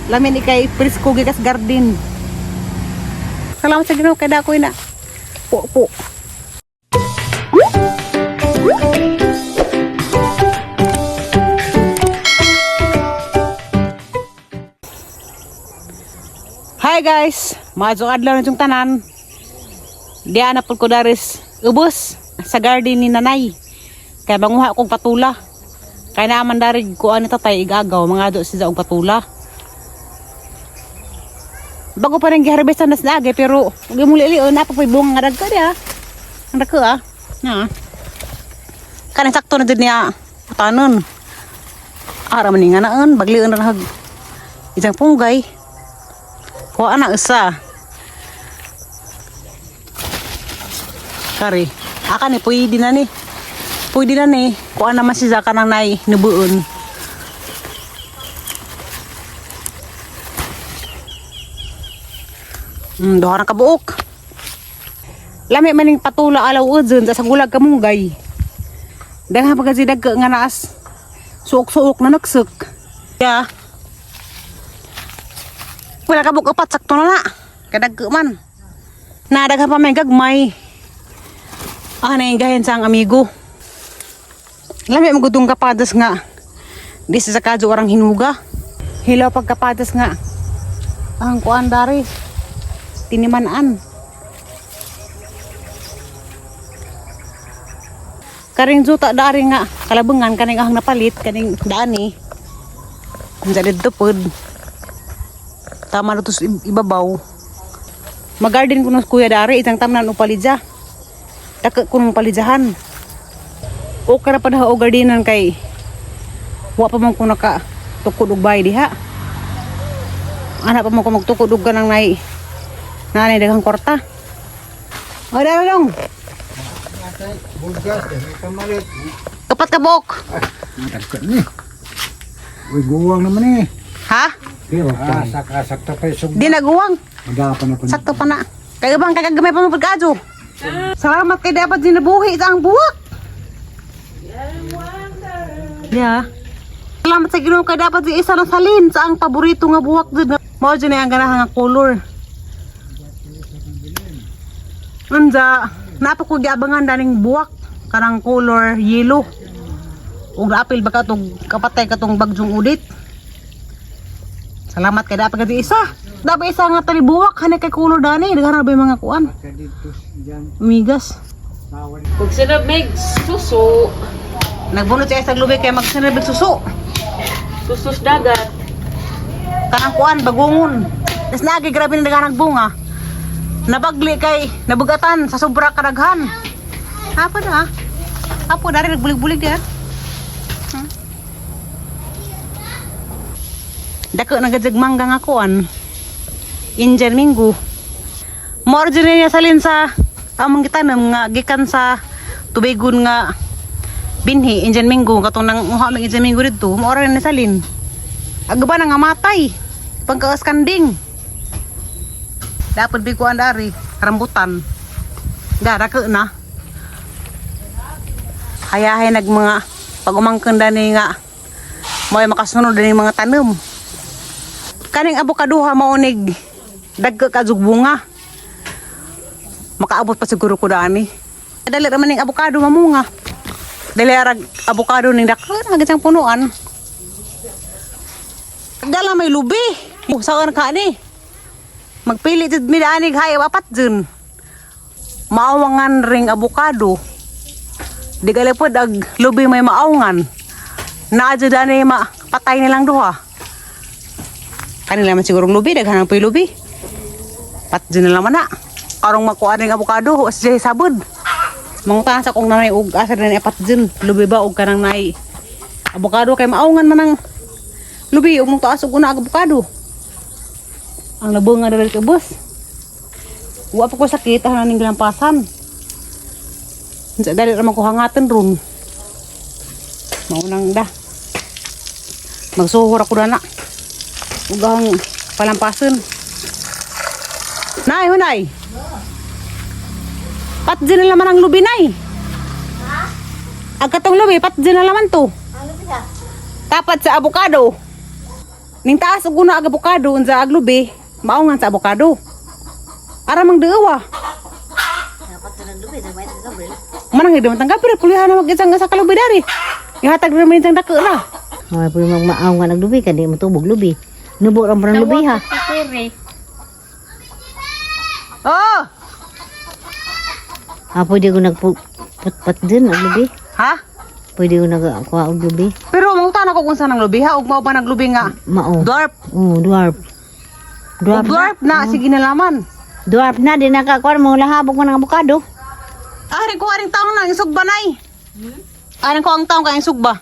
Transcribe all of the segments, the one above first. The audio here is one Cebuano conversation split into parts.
Lamin ikay presko gikas garden. Salamat sa Ginoo kay dako na. Po po. Hi guys, maadyo adlaw na itong tanan. Diyan na po ko daris ubos sa garden ni nanay. Kay banguha kong patula. Kay naaman darig ko ani tatay igagaw mga do siya og patula. Bago pa nang giharvestan nas naage pero ug imong lilion na pa po'y bunga nga dagko diha. Ang dagko ah. Na. Kanang sakto na jud niya tanon. Ara man ni nga naon baglion ra hag isang punggay. Kuha na isa. Kari, aka ni pwede na ni. Pwede na ni. Kuha naman si Zaka ng nai nubuon. Duha na kabuok. Lami maning patula alaw udson sa gulag kamunggay. Daghan pa kasi dagka nga naas. Suok-suok na nagsuk. Ya. Wala ka buok apat sakto na na. Kadagka man. Nadaghan pa may gagmay. Ah, naingahin sa ang amigo. Lami mo gudong kapadas nga. Di sa kadyo orang hinuga. Hilaw pagkapadas nga. Ang kuan dari. Tinimanan. Karing juta dari nga kalabangan kaning ahang napalit kaning dani. Kung sa dito pod. Tama na to sa ibabaw. Magarden ko ng kuya dari itang tamnan o palidya. Daka ko ng palidyahan. Okay ra pa daha o gardenan kay wa pa man ko naka tukod og bay diha. Ana pa man ko magtukod og ganang nay nanay daghang kwarta. O dara dong. Bugas, may pamalit. Kapat ka buok. Dagko ni. Uy, guwang naman eh. Ha? Ah, sak-sak ta pa isog. Di naguwang. Magapa na pa. Sakto pa na. Kay ubang kagagamay pa mo pagkadyo. Salamat kay dapat dinabuhi sa ang buwak. Yeah. Salamat sa Ginoo kay dapat di isa na salin sa ang paborito nga buwak jud. Mao jud na ang ganahan nga color. Unja, napa ko giabangan daning buwak kanang color yellow. Ug naapil ba ka tong kapatay katong bagyong udit. Salamat kay dapat kay isa. Dapat isa nga tali buwak hanay kay color dani daghan ra ba yung mga kuan. Dito diyan. Umigas. Bawal. Kung sila may suso, Nagbunot siya sa lubi kay magsinabig suso. susos dagat. Kanang kuan bagungon. Tas naagi grabe na daghan ang bunga. Nabagli kay nabugatan sa sobra kadaghan. Apo na. Apo dari nagbulig-bulig diha. Dako nagajag mangga nga kuan. Indian Minggu. Mo niya salin sa among gitanom nga gikan sa tubigon nga binhi Indian Minggu katong nang uha mig Indian Minggu didto mo ra ni salin. Aga ba nga matay? Pangkaas kanding. Dapat biguan dari rambutan. Dara ka na. Hayahay nag mga pag-umangkon dani nga mo'y makasunod dani mga tanom. Kaning abokaduha maunig dagko ka jug bunga. Makaabot pa siguro ko dani. Dali ra man ning abokado mamunga. Dali arag abokado ning dako na siyang punuan. Dala may lubi. Saan ka ni? Magpili jud mi dani hay apat jud. Maawangan ring abokado. Di gali pod ag lubi may maawangan. Naa jud ani ma patay nilang duha. Kanila man siguro lubi daghan ang puy lubi. Pat jud na lang man na. Arong makuha ning abokado huwas jay sabod. Mangutana sa kong nanay og asa na ni apat jud lubi ba og kanang nay abokado kay maawangan man ang lubi ug mong taas og una ang abokado. Ang labong nga dali kay boss. Wa pa ko sakit tahanan ning gilampasan. Unsa dali ra man ko hangatan ron. Maunang da. Magsuhor ako dana. Ug ang palampasan. Nay, hunay. Patdi na laman ang lubi, nay. Ha? Ang katong lubi, patdi na laman to. Tapat sa abokado. Ning taas og una ag abokado unsa ag lubi, maungan sa abokado. Ara mang duwa. Dapat na lubi, damay ta Gabriel. Manang hindi man tangga pero kulihan na mag-isang sa kalubi dari. Ihatag na man isang dako na. Mga pwede magmaaw nga naglubi ka, di mo tubog lubi. Nubo ra parang lubi ha. Oh! Ah, pwede ko nagputpat din ang lubi. Ha? Pwede ko nagkuha og lubi. Pero mangutan ako kung saan ang lubi ha, ug mao ba naglubi nga? Mao. Dwarf. Oh, dwarf. Dwarf. Dwarf, dwarf na sige na laman. Dwarf na di nakakuha mo lahabog mo ng abokado. Ari ko aring taong na isugba nay. Aring ko ang taong kay isugba.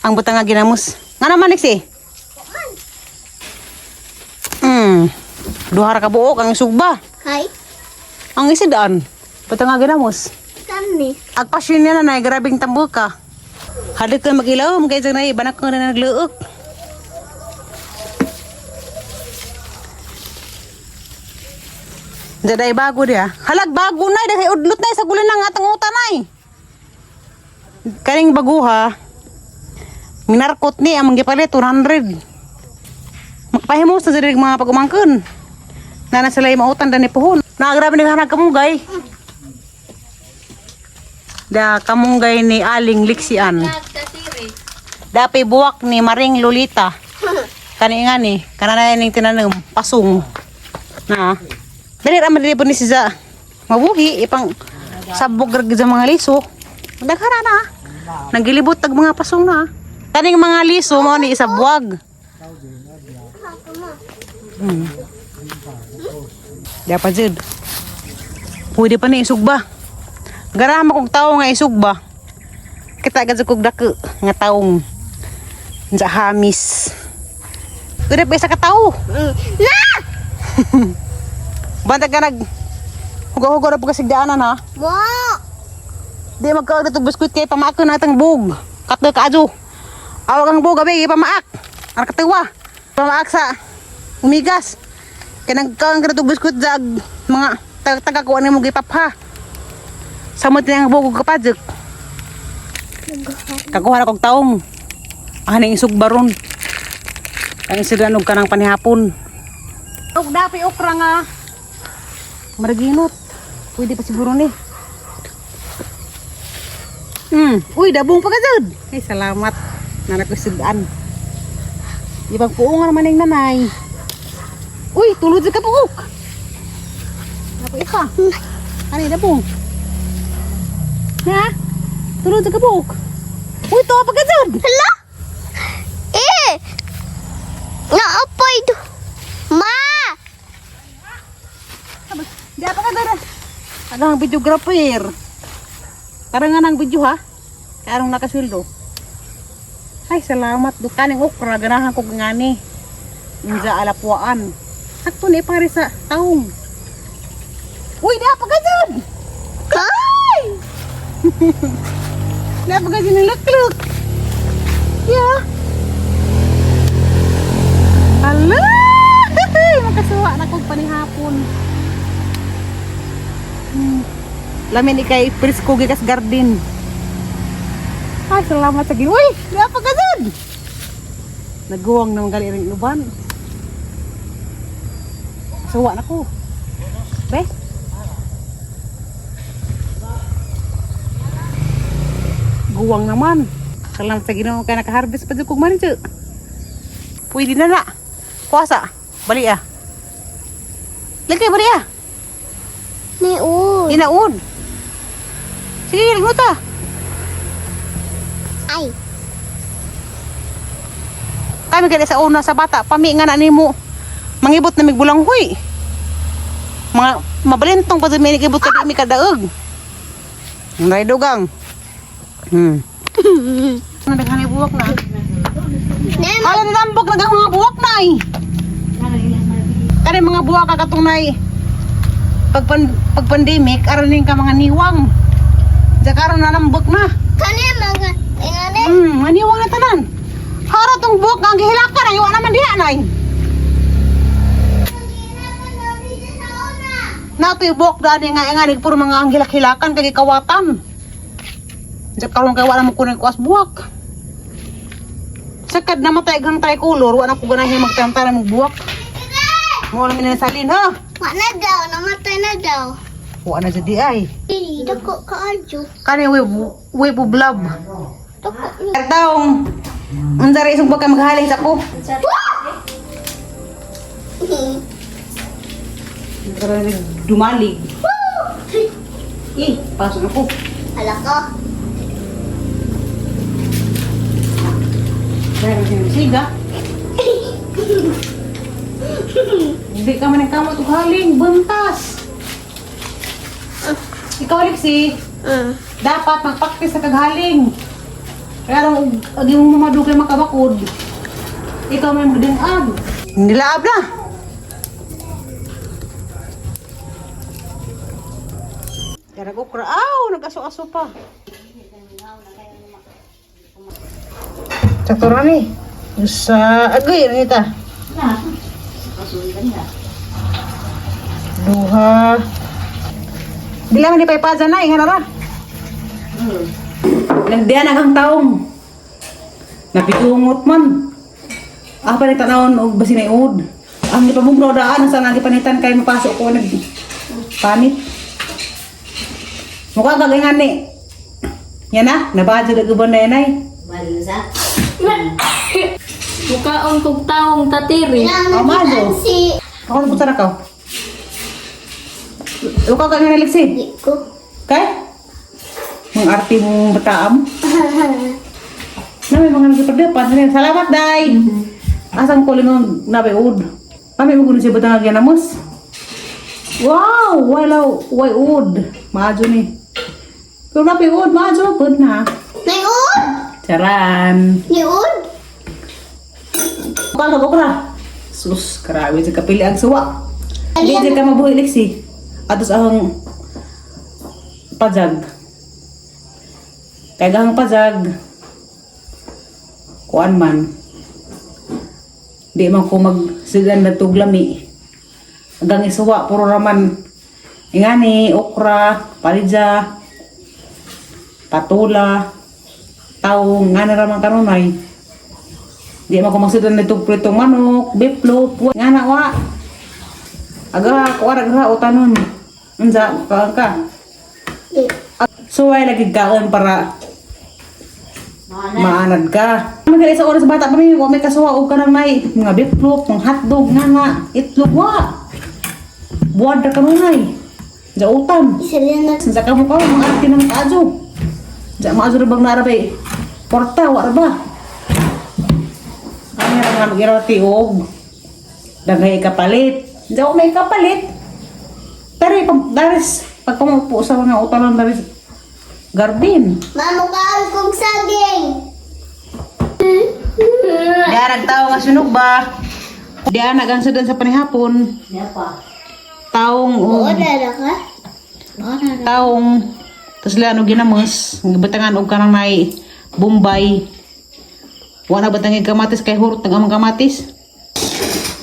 Ang butang nga ginamos. Nga naman Nixie? Duha ra ka buok ang isugba. Hay, Ang isidaan. Butang nga ginamos. kani. Agpasyon niya na nay grabing tambuka. Halit ka magilaw, kay sa nay banak ka na nagluok. Jaday bago dia. Halag bago na dahil udlot na sa gulan ng atang utan nay. Kaning baguha. Minarkot ni ang gipalit 100. Magpahimo sa diri mga pagumangkon. Nana sila yung mautan dani puhon. Na grabe ni hanag kamunggay. Da kamunggay ni Aling Liksian. Dapi buwak ni Maring Lolita. Kani nga ni, kananayan ning tinanom, pasong. Na. Dali ra man dili po ni siya. Mabuhi ipang sabog ra gid sa mga liso. Daghana na. Nagilibot tag mga pasong na. Kaning mga liso mao ni isabwag. Dapat jud. Pwede pa ni isugba. Garama kog tawo nga isugba. Kita gad kog dako nga taong sa hamis. Pwede pa isa ka tawo. Na! Bantag ka nag hugaw-hugaw na po kasi daanan ha. Mo! Di magkaon na biskuit kay pamaak na atang bug. Katlo ka adyo. Awag ang bug abi pamaak. Ang katiwa. Pamaak sa umigas. Kay nagkaon ka na itong biskuit sa mga taga kuan nimo gipapha. Samot na ang bug ug kapadjok. Kakuha na kog taong. Aning isug baron. Ang isidan og kanang panihapon. Og dapi okra nga. Maraginot. Pwede pa siguro ni. Uy, dabong pa ka jud. Ay, salamat. Nanak ko sudan. Ibang puungan naman ning nanay. Uy, tulod sa kabuok. Napo isa. Ano yung dabong? Ha? Tulod sa kabuok. Uy, tuwa pa ka jud. Hala! Eh! Naapoy do. Ma! Di pa ka dara. Ano ang videographer? Tara nga ng video ha. Kaya anong nakasweldo. Ay, salamat. Dukaning okra. Ganahan ko ngani. Inja alapuan. Sakto ni pare sa taong. Uy, di pa ka dyan! Ay! Di pa ka dyan ng lukluk. Yeah. Hala! Makasuwa na kong panihapon. Lamin ikay presko gikas garden. Ay, salamat sa Ginoo. Uy, di pa ka dyan! Naguwang naman gali ring uban. Suwa na ko. Be? Guwang naman. Salamat sa Ginoo kay naka-harvest pa jud kog manin jud. Pwede na na. Kuasa. Bali ah. Lagay bali ah. Niun. Inaon. Sige, lagnuta. Ay! Kami kaya sa una sa bata, pami nga na nimo. Mangibot na migbulang huy. Mga mabalintong pa sa may nagibot ka di mi kadaog. Nay dugang. Naghanay buwak na. Nem! Ala nilambok na mga buwak na eh. Kani mga buwak ka katong nay. Pag, pag pandemic, aranin ka mga niwang. Diya karon nanambok na. Kani mga ingani? Maniwang na tanan. Hara tong buwak nga ang gihilakan ay wa naman diha nay. Natoy buwak dani nga nga puro mga ang hilak-hilakan kay gikawatan. Diya karon kay wala mo kunin kuas buwak. Sakad namatay gang tricolor, wa na ko ganahin magtamtaran mong buwak. Mo na minasalin ha. Wa na daw, namatay na daw. Wa na jadi ay. Dili, dako ka adyo. Kani we we bublab. Dako ni. Taong unsa ra isong baka maghaling sa ko. Dumalig. Eh, pasok ako. Hala ka. Dahil siya siga. Hindi ka man nagkamot og haling, buntas. Ikaw, Alexi, dapat magpraktis sa kaghaling. Kaya rong ag imong mamadugay makabakod. Ikaw may magdingag. Nilaab na. Kaya nag-okra. Aw, nag-aso-aso pa. Sakto ra ni. Sa agoy ra nita. Duha. Di lang ni paypaza na, ingan ra. Nagdiyan ang taong. Napitungot man. Ah, panitanawon og basin ay ud. Ang gipamugnaw daan sa nang gipanitan kay mapasok ko nag panit. Mukha ka ganyan ni. Yan na, nabadyo na gubon na yan ay. Bali sa. Mukaon kog taong tatiri. Oh, mazo. Si Ako na puta na ka. Mukha ka ganyan, Alexi. di ko. Kay? Mga arte mong bataam. Na may mga nagpapadepan. Salamat, Day! Asang ko lingon na may ud. Kami mo kuno siya butang ginamos. Wow! Wala, way ud. Maadyo ni. Pero na may ud, maadyo. Good na. May ud? Charan. May ud? Kala ko okra. Sus, grabe sa kapili ang suwa. Hindi ka mabuhi, Lexi. Atos ang pajag. Kaya ang pajag. Kuan man. Di man ko magsigan na tuglami. Hanggang isuwa, puro raman. Ingani, okra, palidya, patula, taong, nga na raman kanunay. Di man ko magsidan na itong pritong manok, biplo, nga na wa. Aga, kuha ra utanon. Unsa, ka ka. Di. Suway lagi kaon para maanad ka. Magali sa oras bata pa mi, wa may kasuwa og kanang may mga biplok, mga hotdog nga nga, itlog wa. Buwan ra kanunay. Jautan. Isa lang na. Sa ka mo ka mga arte ng kaadyo. Sa mga adyo bang narabay. Porta wa ra ba? Ang ra nga magirati og daghay kapalit. Daw may kapalit. Pero pag daris pag pumupo sa mga utanon daris garden. Mamukaan kong saging. Diyan tao nga sunog ba? Diyan nagang sudan sa panihapon. Diya pa. Taong Oo, og dala ka? Oo, taong tapos lang og ginamos, gibatangan og kanang may Bombay. Wala ba tanging kamatis kay hurot ng amang kamatis?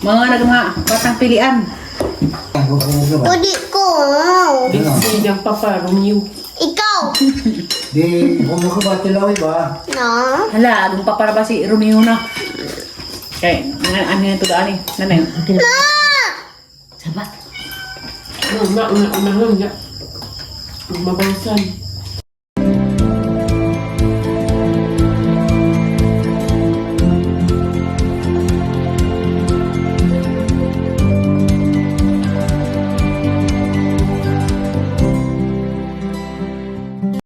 Mga nag mga batang pilian. Udi ko. Lexi, yang papa Romeo. Ikaw. Di, kung mo ba tilawi ba? No. Hala, agong papara ba si Romeo na? Kay, ano yung tugaan eh? Nanay. Sabat. Una una una nga. Mabawasan.